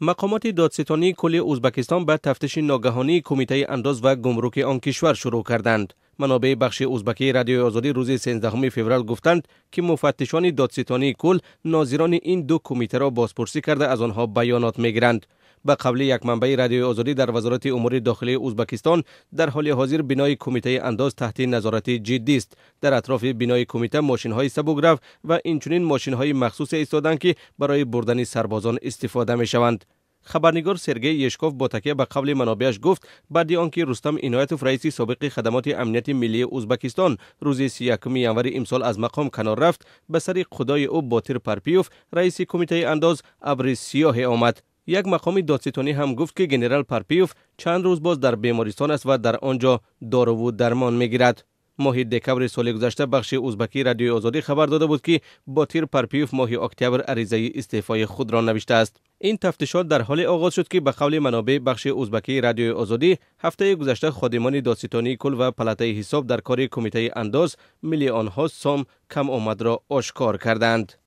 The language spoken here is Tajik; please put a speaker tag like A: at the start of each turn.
A: Мақомоти додситонии кулли Ӯзбекистон ба тафтиши ногаҳонии Кумитаи андоз ва гумруки он кишвар шурӯъ карданд. Манобеи бахши ӯзбакии Радиои Озодӣ рӯзи 13 феврал гуфтанд, ки муфаттишони додситонии кул нозирони ин ду кумитаро бозпурсӣ карда, аз онҳо баёнот мегиранд. Ба қавли як манбаи Радиои Озодӣ дар Вазорати умури дохилии Ӯзбекистон, дар ҳоли ҳозир бинои Кумитаи андоз таҳти назорати ҷиддист. Дар атрофи бинои кумита мошинҳои сабукрав ва инчунин мошинҳои махсусе истоданд, ки барои бурдани сарбозон истифода мешаванд. Хабарнигор Сергей Ешков бо такя ба қавли манобеаш гуфт, баъди он ки Рустам Иноятов, раиси собиқи хадамоти амнияти миллии Ӯзбекистон, рӯзи 31 январи имсол аз мақом канор рафт, ба сари худои ӯ Ботир Парпиев, раиси Кумитаи андоз, абри сиёҳе омад. Як мақоми додситонӣ ҳам гуфт, ки генерал Парпиев чанд рӯз боз дар бемористон аст ва дар он ҷо доруву дармон мегирад. Моҳи декабри соли гузашта бахши ӯзбакии Радиои Озодӣ хабар дода буд, ки Ботир Парпиев моҳи октябр аризаи истеъфои худро навиштааст. Ин тафтишот дар ҳоле оғоз шуд, ки ба қавли манобеи бахши ӯзбакии Радиои Озодӣ, ҳафтаи гузашта ходимони додситонии кул ва палатаи ҳисоб дар кори Кумитаи андоз миллионҳо сом кам омадро ошкор карданд.